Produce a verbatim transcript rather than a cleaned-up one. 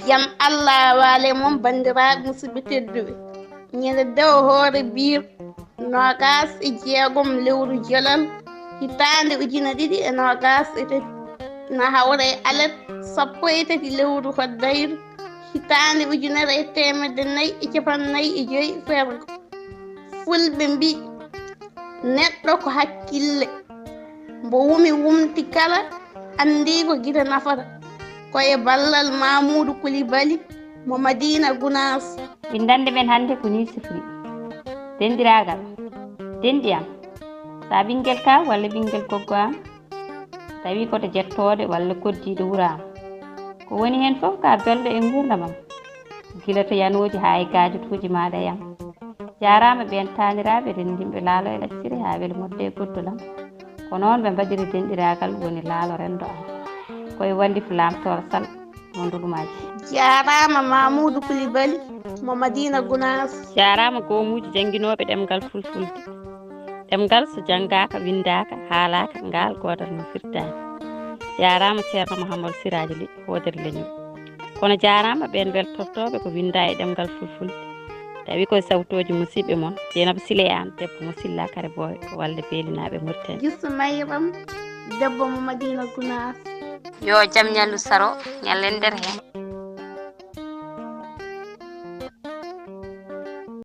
Jam Allah waale mon, banndiraaɓe musidɓe tedduɓe. Ñande dewo hoore biir, noogaas e jeegom lewru jolal, hitaande ujine ɗiɗi e noogaas e tati, na hawra e alet sappo e tati lewru hoddayru, hitaande ujunere e teemedde nayi e cappanɗe nayi e joy fergo. Fulɓe mbii, neɗɗo ko hakkille, mbo wumi wumti kala, anndi ko gite nafata. Ko e ballal Mamoudou Koulibaly mo Madina Gounass. Winndannde men hannde ko nii sifri. Denɗiraagal. Denɗi am. So a ɓinngel kaaw walla ɓinngel goggo am, tawi ko to jettooɗe walla koddiiɗo wuro am, ko woni heen fof ko a belɗo e nguurndam am, gila to yanooji haa e gaajotooji maaɗa e am. Jaaraama ɓeen taaniraaɓe renndinɓe laalo e lacciri haa weli moƴƴa e goddol am. Ko noon ɓe mbaɗiri denɗiraagal woni laalo renndo am. Ko e wallifu Laamtoor Sal mo Ndulumaaji. Jaaraama Mamoudou Koulibaly mo Madina Gounass. Jaaraama goomuuji jannginooɓe ɗemngal Fulfulde. Ɗemngal so janngaaka, winndaaka, haalaaka, ngaal goodal mum firtaani. Jaaraama Ceerno Mouhamadou Siraaji Ly, hoodere leñol. Kono jaaraama ɓeen mbeltortooɓe ko winndaa e ɗemngal Fulfulde, tawi koye sawtooji musiɓɓe mon, Jeynaba Sile Aan, debbo mo Silla Kare Booy, walde Beelinaaɓe Muritani. Justu Mayram, debbo mo Madina Gounass. Yo jam ñallu saro, ñallen nder heen.